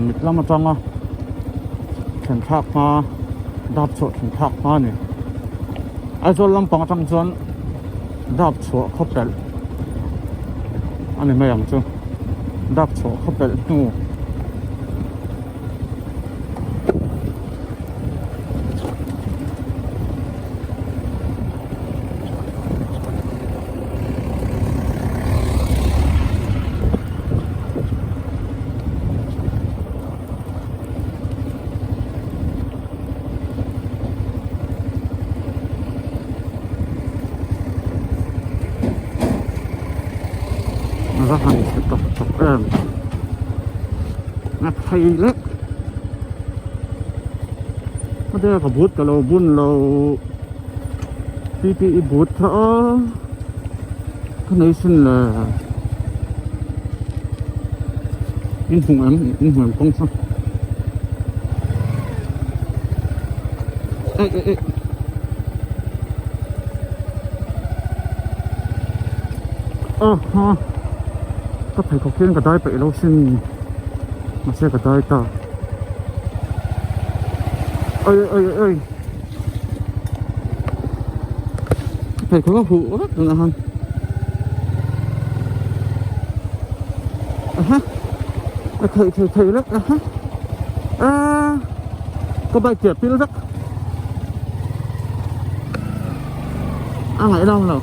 Mit lam atanga thlen thlak hma dap chhuah thlen thlak hma a ni. Aizawl lampang atang chuan dap chhuah khaw pelh a ni mai ang chu dap chhuah khaw pelh hnu. A va han chhe tawk tawk em a phei lek a deuh a ka but ka lo bun lo P P E but kha aw ka nei sin le in hmu em in hmu em kawng chu eh eh eh aw ha ka pheikhawk hian ka dai peih lo sin mahse ka dai ta oi oi oi. Pheikhawk a huh vek tunah khan aha a theih thei thei vek aha aaa ka bike chiah pil vek a ngaihnawm lo.